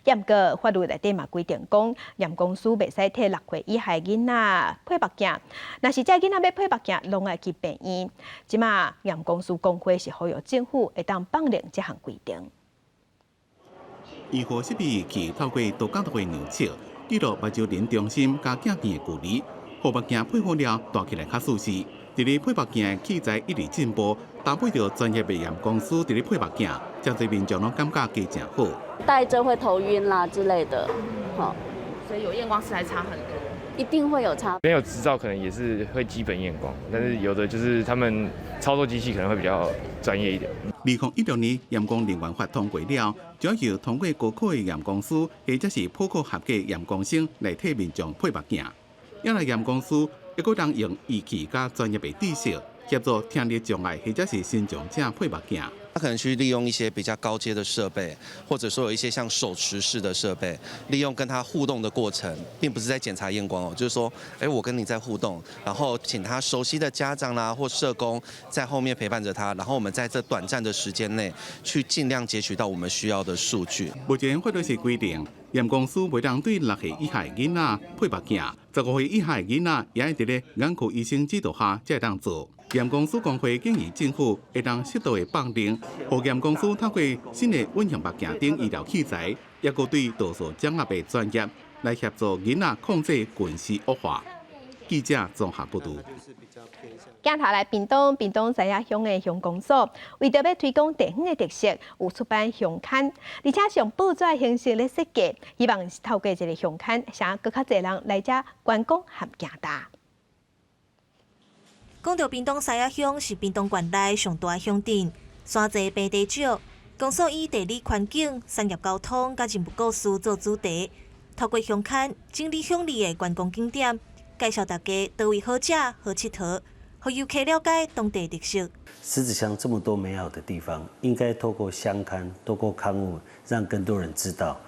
毋過法律內底嘛規定講，驗光師袂使替6歲以下囡仔配目鏡。若是這囡仔欲配目鏡，攏愛去病院。這馬驗光師公會是呼籲政府會當放寬這項規定。醫護設備器透過多角度的量測，記錄目睭輪中心佮鏡片的距離。予目鏡配好了，戴起來較舒適。佇咧配目鏡的器材一直進步，搭配著專業的驗光師佇咧配目鏡，誠濟民眾攏感覺加誠好。戴著會頭暈啦之類的，好。所以有驗光師還差很多。一定會有差。沒有執照可能也是會基本驗光，但是有的就是他們操作機器可能會比較專業一點。2016年驗光人員法通過了，主要通過高考的驗光師或者是普考合格驗光生來替民眾配目鏡。抑來驗光師抑閣通用儀器佮專業的知識協助聽力障礙或者是身障者配目鏡。他可能去利用一些比較高階的設備，或者說有一些像手持式的設備，利用跟他互動的過程，並不是在檢查驗光哦，就是說，哎，我跟你在互動，然後請他熟悉的家長啦或社工在後面陪伴着他，然後我們在這短暫的時間內去盡量截取到我們需要的數據。目前法律是規定，驗光師袂當對6歲以下囡仔配目鏡，15歲以下囡仔也愛佇咧眼科醫生指導下才會當做。驗光師公會建議政府會當適度的放寬，予驗光師透過新的隱形目鏡等醫療器材，抑閣對度數掌握的專業來協助囡仔控制近視惡化。記者綜合報道。鏡頭來屏東，屏東三亞鄉的鄉公所，為著欲推廣地方的特色，有出版鄉刊，而且用報紙形式來設計，希望透過這个鄉刊，吸引閣較濟人來遮觀光和行踏。講著屏東三亞鄉是屏東縣內上大鄉鎮，山濟平地少，公所以地理環境、產業交通佮人物故事做主題，透過鄉刊整理鄉里的觀光景點，介紹大家佗位好食、好𨑨迌，予遊客了解當地特色。獅子鄉這麼多美好的地方，應該透過鄉刊、透過刊物，讓更多人知道。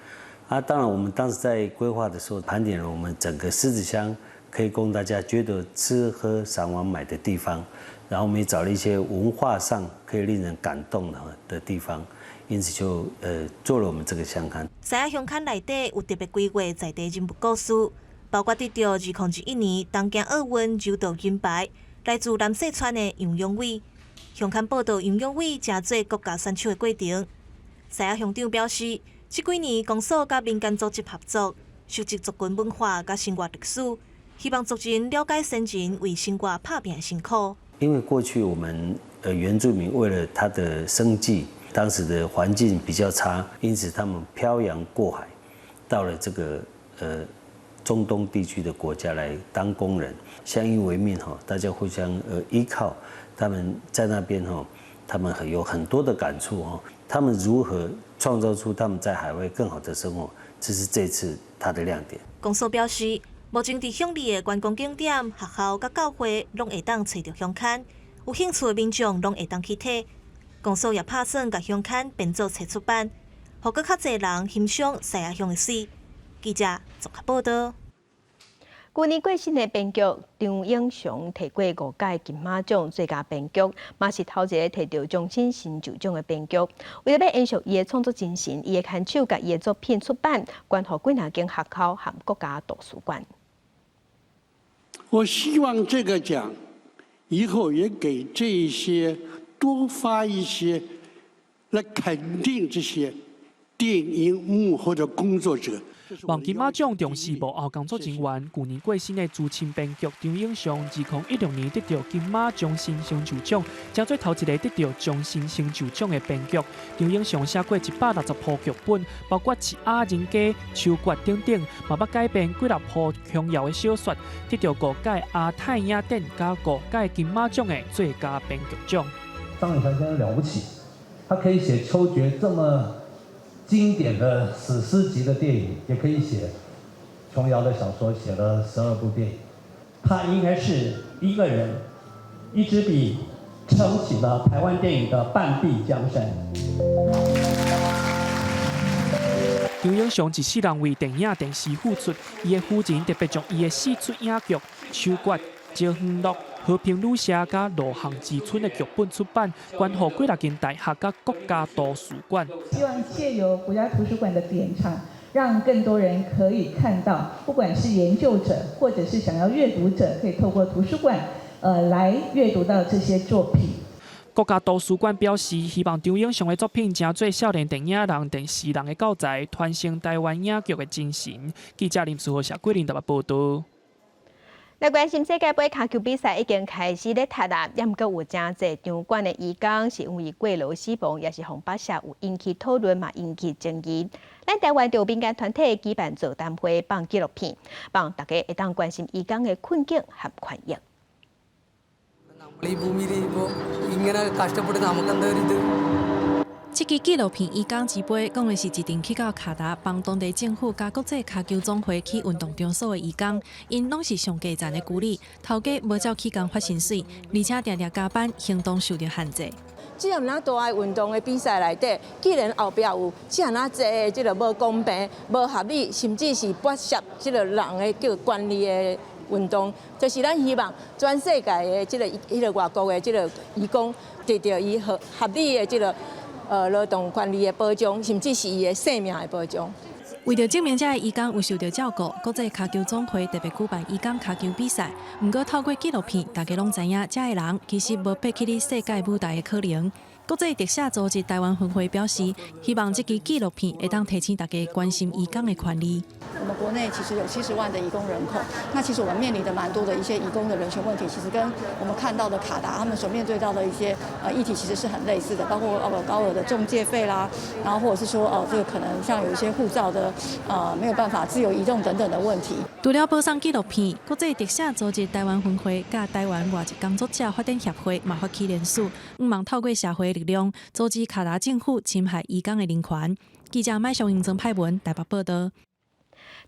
啊，當然，我們當時在規劃的時候，盤點了我們整個獅子鄉可以供大家覺得吃喝賞玩買的地方，然後我們也找了一些文化上可以令人感動的地方，因此就做了我們這個鄉刊。三亞鄉刊內底有特別規劃在地人物故事，包括得著2021年東京奧運柔道銀牌，來自南勢村的楊勇緯。鄉刊報導楊勇緯成做國家選手的過程。三亞鄉長表示，這幾年公所佮民間組織合作，收集族群文化佮生活歷史，希望族人了解先人為生活拍拚的辛苦。因為過去我們原住民為了他的生計，當時的環境比較差，因此他們漂洋過海，到了這個中東地區的國家來當工人，相依為命哈，大家互相依靠。他們在那邊哈，他們很有很多的感觸哈。他們如何創造出他們在海外更好的生活，這是這次他的亮點。公所表示，目前佇鄉里的觀光景點、學校佮教會，攏會當揣著鄉刊，有興趣的民眾攏會當去提。公所也拍算共鄉刊編做冊出版，予閣較濟人欣賞獅仔鄉的水。記者綜合報道。舊年過身的編劇張永祥提過五屆金馬獎最佳編劇，嘛是頭一个提著終身成就獎的編劇。為著欲延續伊的創作精神，伊的牽手共伊的作品出版，捐予幾若間學校和國家圖書館。我希望這個獎以後也給這些多發一些，來肯定這些電影幕後的工作者。望金馬獎重視幕後工作人員，舊年過身的資深編劇張永祥，2016年得著金馬終身成就獎，成做頭一个得著終身成就獎的編劇。張永祥寫過160部劇本，包括《一仔人家》、《秋決》等等，嘛捌改編幾若部瓊瑤的小說，得著五屆亞太影展佮五屆金馬獎的最佳編劇獎。張永祥先生了不起，他可以寫《秋決》這麼經典的史詩級的電影，也可以寫瓊瑤的小說，寫了12部電影。他應該是一個人，一支筆撐起了台灣電影的半壁江山。張永祥一世人為電影、電視付出，伊的夫人特別將伊的四齣影劇《秋決》、《招園樂》、《和平旅社》佮《羅巷之春》的劇本出版，捐予幾若間大學佮國家圖書館。希望借由國家圖書館的典藏，讓更多人可以看到，不管是研究者或者是想要閱讀者，可以透過圖書館，來閱讀到這些作品。國家圖書館表示，希望張永祥的作品成做少年電影人、電視人的教材，傳承台灣影劇的精神。記者林書豪、謝桂林台北報導。來關心世界盃跤球比賽已經開始咧踢啦，也毋過有誠濟場館的移工是因為過勞死亡，抑是予剝削有引起討論嘛，引起爭議。咱台灣就有民間團體舉辦座談會，放紀錄片，幫大家會當關心移工的困境和權益。 ഈ ഭൂമിയിൽ ഇപ്പോൾ ഇങ്ങനെ കഷ്ടപ്പെട്ട് നമുക്കെന്താ ഒരു ഇത് 這支紀錄片《移工之杯》講的是一陣去到卡達幫當地政府佮國際跤球總會起運動場所的移工，𪜶攏是上低層的咕喱，頭家無照起工發薪水，而且定定加班，行動受著限制。這麼若大的運動的比賽內底，竟然後壁有這麼濟的這个無公平、無合理，甚至是剝削這个人的叫權利的運動，就是咱希望全世界的這个彼个外國的這个移工得著伊合合理的這个勞動權利的保障，甚至是伊的性命的保障。為著證明這个移工有受著照顧，國際跤球總會特別舉辦移工跤球比賽。毋過透過紀錄片，大家攏知影，這个人其實無爬起佇世界舞台的可能。國際特赦組織台灣分會表示，希望這支紀錄片會當提醒大家關心移工的權利。我們國內其實有70萬的移工人口，那其實我們面臨的蠻多的一些移工的人權問題，其實跟我們看到的卡達他們所面對到的一些議題，其實是很類似的，包括高額的中介費啦，然後或者是說哦這個可能像有一些護照的沒有辦法自由移動等等的問題。除了播送紀錄片，國際特赦組織台灣分會佮台灣外籍工作者發展協會嘛發起聯署，向望透過社會力量阻止卡達政府侵害移工的人權。記者麥尚英曾派文台北報導。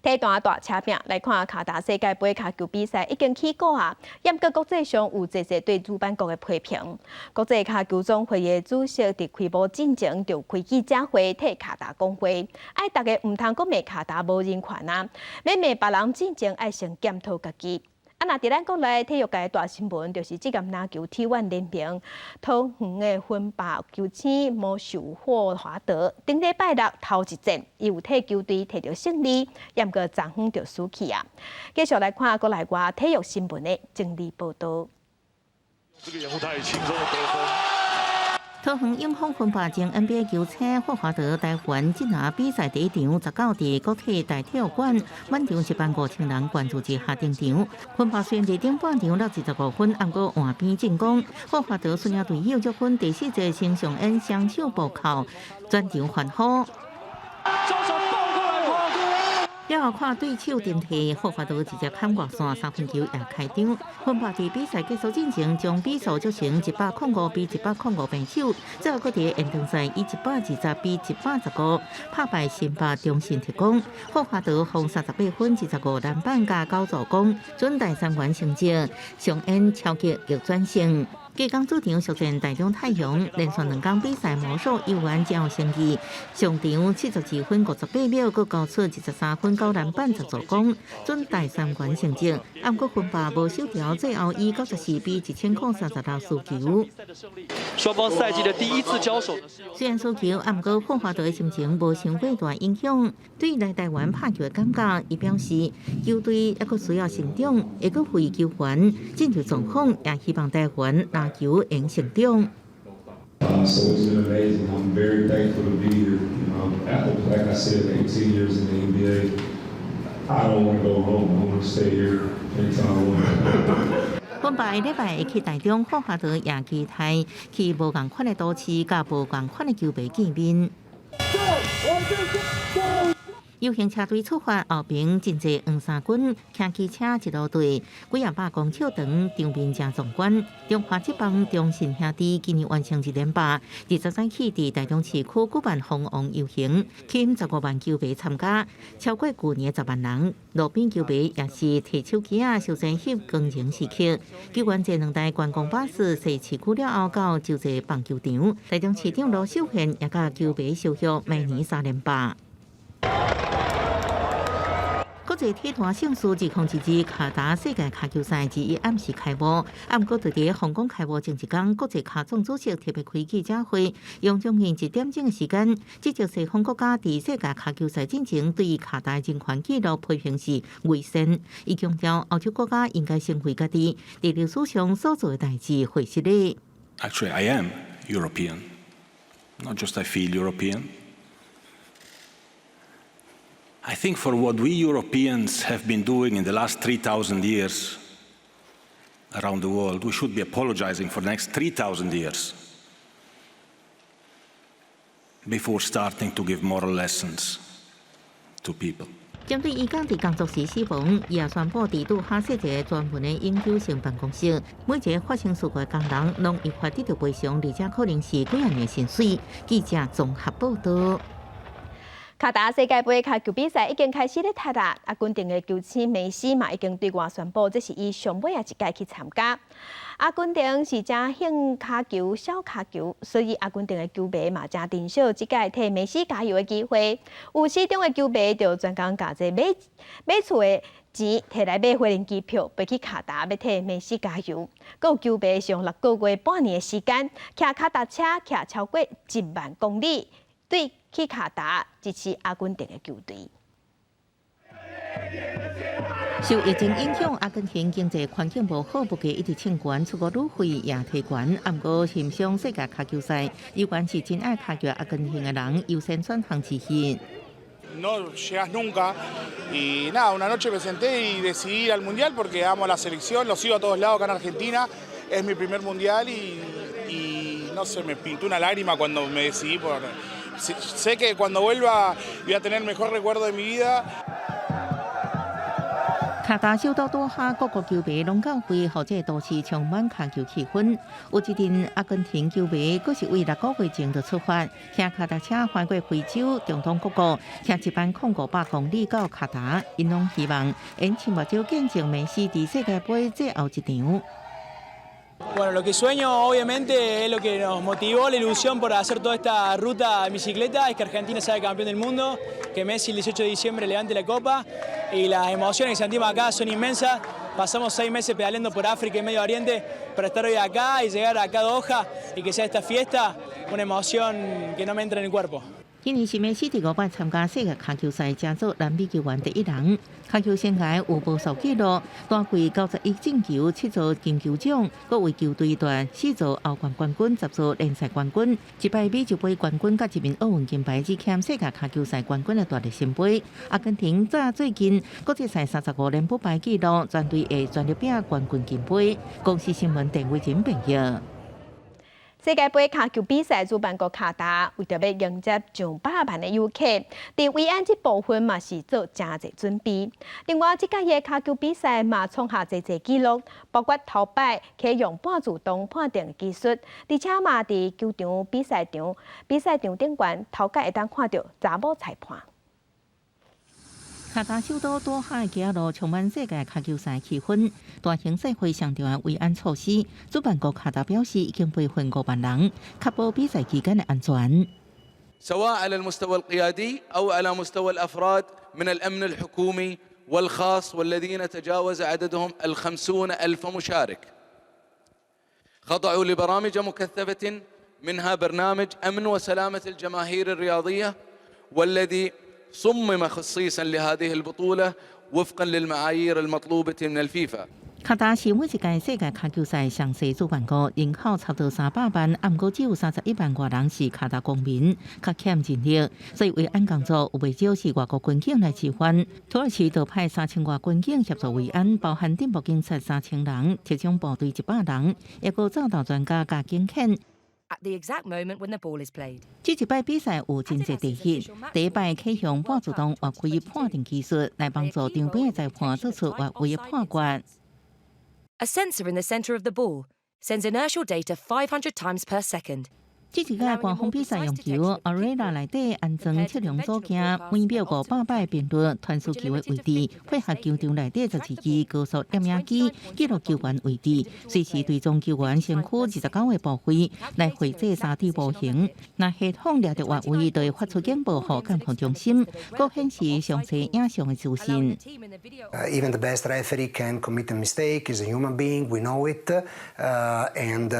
體壇大車拼來看卡達世界盃跤球比賽已經起鼓啊，毋過國際上有濟濟對主辦國的批評。國際跤球總會的主席佇開幕進前就開記者會替卡達講話，愛大家毋通閣罵卡達無人權啊，欲罵別人進前愛先檢討家己。啊，若佇咱國內體育界大新聞，就是職業籃球 T1 聯盟桃園的芬霸球星魔術霍華德，頂禮拜六頭一戰，伊有替球隊提著勝利，毋過昨昏就輸去啊。繼續來看國內外體育新聞的整理報導。這個掩護太輕鬆的得分。桃園永豐分霸前 NBA 球星霍華德台灣進行比賽第一場，19佇國體大體育館滿場1萬5千人關注之下登場。分霸雖然佇頂半場落25分，毋過換邊進攻，霍華德率領隊友得分第四節先上演雙手暴扣，全場歡呼。了後看對手頂替，霍華德直接砍外線三分球也開張。分霸佇比賽結束進前，將比數追成105比105平手。最後閣佇延長賽以120比115拍敗新北中信特攻。霍華德予38分、25籃板加9助攻，準大三元成績，上演超級逆轉勝。隔工主場首戰台中太陽，連續兩工比賽魔術猶原真有誠意。上場72分58秒，閣交出23分9籃板10助攻，準大三元成績。毋過分霸無守牢，最後以94比1036輸球。雙方賽季的第一次交手。雖然輸球，毋過霍華德的心情無傷過大影響。對來台灣拍球的感覺，伊表示球隊猶閣需要成長，會閣為球員進入狀況，也希望台灣籃球會成長。 So it's been amazing. I'm very thankful to be here. After, like I said, 18 years in the NBA, I don't want to go home. I want to stay here until I win. 本拜禮拜會去台中，霍華德也期待去無仝款的都市，佮無仝款的球迷見面。遊行車隊出發後邊真濟黃衫軍，騎機車一路隊，幾仔百公尺長，場面誠壯觀。中華職棒中信兄弟今年完成一連霸，20早起佇台中市區舉辦封王遊行，吸引15萬球迷參加，超過舊年10萬人。路邊球迷也是提手機仔，相爭翕光榮時刻。球員坐兩台觀光巴士踅市區了後，到洲際棒球場。台中市長盧秀燕也佮球迷相祝明年三連霸。國際體壇盛事2022卡達世界跤球賽21暗時開幕，毋過佇佇皇宮開幕前一工，國際跤總主席特別開記者會，用將近一點鐘的時間，指責西方國家佇世界跤球賽進前對卡達人權紀錄批評是偽善。伊強調，歐洲國家應該先為家己佇歷史上所做的代誌回失禮。 Actually, I am European, not just I feel European. I think for what we Europeans have been doing in the last 3,000 years around the world, we should be apologizing for the next 3,000 years before starting to give moral lessons to people. 針對伊講佇工作時死亡，伊也宣布佇杜哈設一个專門的永久性辦公室，每一个發生事故的工人攏依法得到賠償，而且可能是幾仔年薪水。記者綜合報道。卡達世界盃跤球比賽已經開始咧踢啦，阿根廷的球星梅西嘛已經對外宣布，這是伊上尾仔一屆去參加。阿根廷是誠興跤球、小跤球，所以阿根廷的球迷嘛誠珍惜這屆替梅西加油的機會。有死忠的球迷就專工共這買買厝的錢提來買飛輪機票，飛去卡達欲替梅西加油。閣有球迷是用6個月半年的時間，騎跤踏車騎超過1萬公里，對去卡達支持阿根廷的球隊。受疫情影響，阿根廷經濟環境無好，物價一直衝懸，出國旅費也提懸。毋過欣賞世界跤球賽，猶原是真愛跤球阿根廷的人優先選項之一。 No llegas nunca y nada, una noche me senté y decidí ir al mundial porque amo a la selección, lo sigo a todos lados acá en Argentina, es mi primer mundial y no sé, me pintó una lágrima cuando me decidí por. Sé que cuando vuelva voy a tener el mejor recuerdo de mi vida. 卡達首都多哈各國球迷攏到會，予這个都市充滿跤球氣氛。有一陣阿根廷球迷，閣是為6個月前就出發，騎跤踏車橫過非洲、中東各國，騎1萬零500公里到卡達，𪜶攏希望𪜶親目睭見證梅西佇世界盃最後一場。 Bueno, lo que sueño obviamente es lo que nos motivó la ilusión por hacer toda esta ruta en bicicleta, es que Argentina sea campeón del mundo, que Messi el 18 de diciembre levante la copa y las emociones que sentimos acá son inmensas. Pasamos 6 meses pedaleando por África y Medio Oriente para estar hoy acá y llegar acá a Doha y que sea esta fiesta una emoción que no me entra en el cuerpo. 今年是梅西第五擺參加世界跤球賽，成做南美球員第一人。跤球生涯有無數紀錄，單季91進球，七座金球獎，閣為球隊奪四座歐冠冠軍、10座聯賽冠軍，一擺美洲杯冠軍，佮一面奧運金牌，只欠世界跤球賽冠軍的大力神杯。阿根廷在最近國際賽35連不敗紀錄，全隊會全力拼冠軍金杯。公視新聞鄧偉珍編譯。世界盃跤球比賽主辦國卡達為著欲迎接上百萬的遊客，佇維安這部分嘛是做誠濟準備。另外，這屆的跤球比賽嘛創下濟濟紀錄，包括頭擺啟用半自動判定技術，而且嘛佇球場比賽場比賽場頂懸頭蓋會當看著查某裁判。卡達首都多哈的街路充滿世界跤球賽氣氛，大型賽會上重要維安措施。主辦國卡達表示，已經培訓5萬人，確保比賽期間的安全。 سواء على المستوى القيادي أو على مستوى الأفراد من الأمن الحكومي والخاص والذين تجاوز عددهم 50,000 مشارك خضعوا لبرامج مكثفة منها برنامج أمن وسلامة الجماهير الرياضية والذي صمم خصيصا لهذه البطولة وفقا للمعايير المطلوبة من الفيفا. 卡達是每一屆世界跤球賽上細主辦國，人口差不多300萬，毋過只有31萬外人是卡達公民，較欠人力，所以維安工作有袂少是外國軍警來支援。土耳其就派3000外軍警協助維安，包含巡邏警察3000人，特種部隊100人，抑閣走盜專家佮警犬。 At the exact moment when the ball is played. 這一擺比賽有真濟第一，第一擺啟用半自動越位判定技術來幫助場邊的裁判做出越位的判決。 A sensor in the center of the ball sends inertial data 500 times per second. 這一屆官方比賽用球，Arena 內底安裝測量組件，每秒500擺頻率傳輸球的位置，配合球場內底12支高速攝影機記錄球員位置，隨時追蹤球員身軀29個部位來繪製3D 模型。若系統掠著越位，就會發出警報予監控中心，閣顯示詳細影像的資訊。 Even the best referee can commit a mistake. He's a human being. We know it, and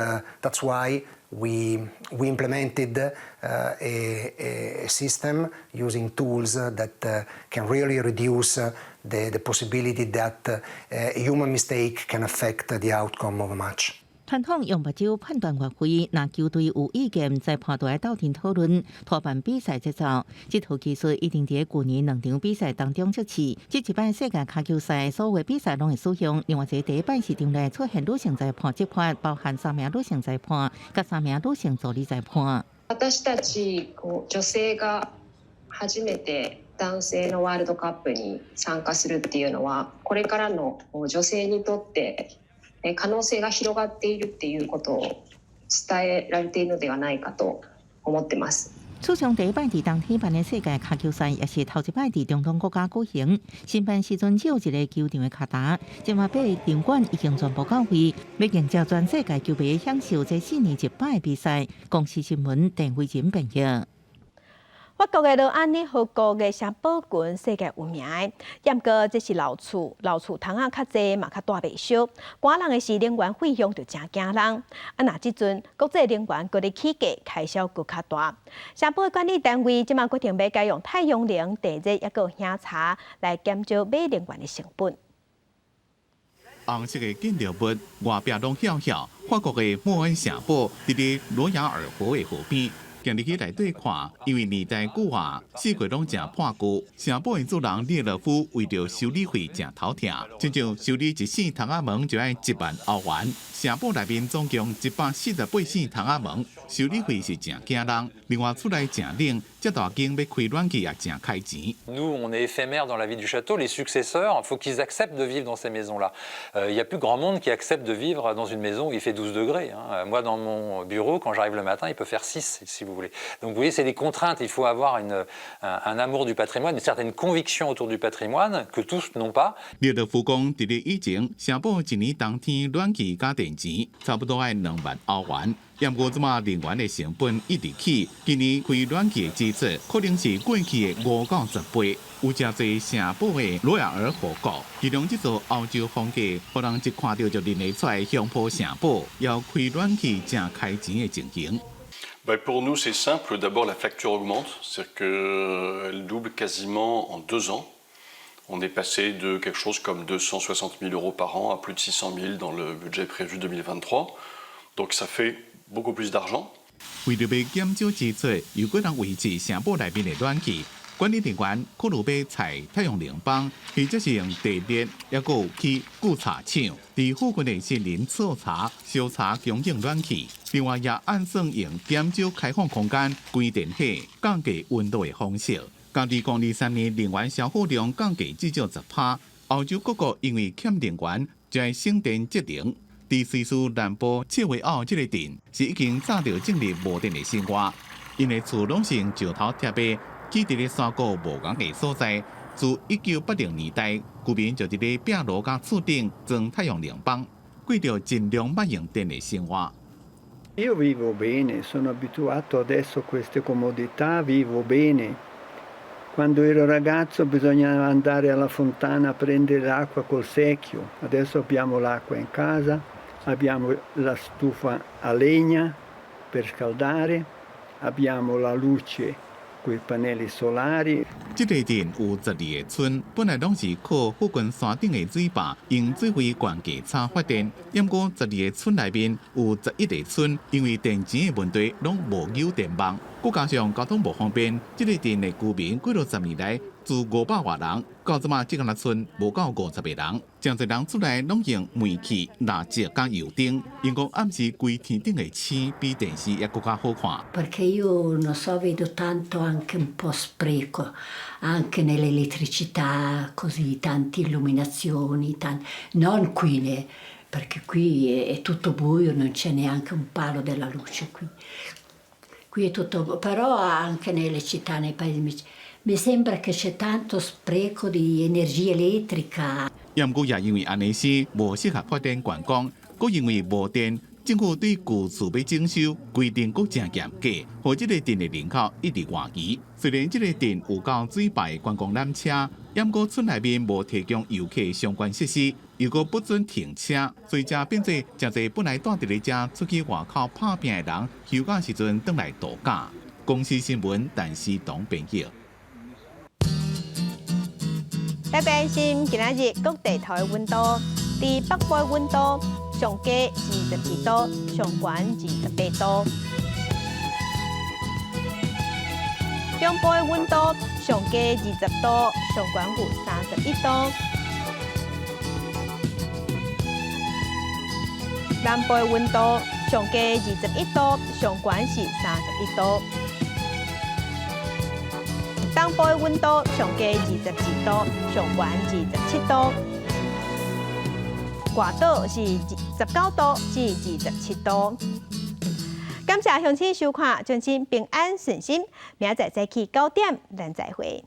that's why we implemented a system using tools that can really reduce the possibility that a human mistake can affect the outcome of a match. 傳統用目睭判斷越位，若球隊有意見，裁判就愛鬥陣討論，拖慢比賽節奏。這套技術一定佇舊年兩場比賽當中測試。這一擺世界跤球賽所有比賽攏會使用。另外一個第一擺是場內出現女性裁判執法，包含三名女性裁判，佮三名女性助理裁判。私たち女性が初めて男性のワールドカップに参加するっていうのは、これからの女性にとって可能性が広がっているっていうことを伝えられているのではないかと思ってます。史上第一擺佇冬天辦的世界跤球賽，也是頭一擺佇中東國家舉行。申辦時陣只有一个球場的卡達，這馬八个場館已經全部到位，欲迎接全世界球迷享受這4年一擺的比賽。公視新聞鄧慧仁編譯。法國的羅安尼河谷的城堡群世界聞名的，毋過這是老厝，老厝窗仔較濟嘛較蹛袂燒，寒人的時能源費用就誠驚人。啊，若這陣國際能源閣咧起價，開銷閣較大。城堡的管理單位這馬決定欲改用太陽能、地熱抑閣香茶來減少買能源的成本。紅色的建築物外壁攏翹翹，法國的莫恩城堡佇咧羅亞爾河的河邊。行入去內底看，因為年代久啊，四界攏誠破舊。城堡的主人列勒夫為著修理費誠頭疼，親像修理一扇窗仔門就愛1萬歐元。城堡內面總共148扇窗仔門，修理費是誠驚人。另外厝內誠冷，遮大間欲開暖氣也誠開錢。 Nous, on est éphémère dans la vie du château. Les successeurs, il faut qu'ils acceptent de vivre dans ces maisons-là. Il n'y a plus grand monde qui accepte de vivre dans une maison où il fait 12 degrés, hein. Moi, dans mon bureau, quand j'arrive le matin, il peut faire 6, si vous voulez. Donc, vous voyez, c'est des contraintes. Il faut avoir un amour du patrimoine, une certaine conviction autour du patrimoine que tous n'ont pas. 列德夫講，佇咧以前，城堡一年冬天暖氣佮電錢差不多愛2萬歐元。毋過這馬能源的成本一直起，今年開暖氣的支出可能是過去的5到10倍。有誠濟城堡的羅亞爾河谷，其中這座歐洲風格，予人一看著就認會出來鄉坡城堡，要開暖氣誠開錢的情形。Ben, pour nous, c'est simple. D'abord, la facture augmente, c'est-à-dire qu'elle double quasiment en 2 ans. On est passé de quelque chose comme 260 000 euros par an à plus de 600 000 dans le budget prévu 2023. Donc ça fait beaucoup plus d'argent. 為著欲減少支出，又閣通維持城堡內面的暖氣，管理人員考慮欲採太陽能板，或者是用地熱，抑閣有起舊茶廠，佇附近的森林做茶、燒茶供應暖氣。另外也按算用減少開放空間、關電火、降低溫度的方式。到2023年能源消耗量降低至少10%。歐洲各國因為欠能源，就愛省電節能。佇瑞士南部切維奧這个鎮是已經早就進入無電的生活，𪜶的厝攏是用石頭疊的，起佇咧山谷無仝的所在。自1980年代，居民就佇咧壁爐佮厝頂裝太陽能板，過著盡量莫用電的生活。 Io vivo bene, sono abituato adesso a queste comodità, vivo bene. Quando ero ragazzo bisognava andare alla fontana a prendere l'acqua col secchio, adesso abbiamo l'acqua in casa, abbiamo la stufa a legna per scaldare, abbiamo la luce coi pannelli solari. 這个鎮有12个村，本來攏是靠附近山頂的水壩用水費懸價差發電。毋過十二个村內面有11个村，因為電錢的問題，攏無有電網。閣加上交通無方便，這个鎮的居民幾若十年來自500外人，到這馬只敢若賰無夠50个人。誠濟人厝內攏用煤氣、蠟燭佮油燈，𪜶講暗時規天頂的星比電視猶閣較好看。 Perché io non so, vedo tanto anche un po' spreco, anche nell'elettricità, così, tante illuminazioni, non qui, perché qui è tutto buio, non c'è neanche un palo della luce qui. Qui è tutto, però anche nelle città, nei paesi, mi sembra che c'è tanto spreco di energia elettrica. 毋過也因為按呢時無適合發展觀光，閣因為無電，政府對舊厝欲整修規定閣誠嚴格，予這个鎮的人口一直外移。雖然這个鎮有夠水壩的觀光纜車，毋過村內面無提供遊客相關設施，又閣不准停車，所以才變做誠濟本來住佇咧遮出去外口拍拚的人，休假時陣轉來度假。公視新聞，陳思東編譯。來關心今仔日各地頭的溫度，佇北部的溫度上低22度，上懸28度。中部的溫度上低20度，上懸有31度。南部的溫度上低21度，上懸是31度。東部的溫度上低22度，上懸27度。外島是19度至27度。感謝鄉親收看，祝恁平安順心。明仔載早起9點，咱再會。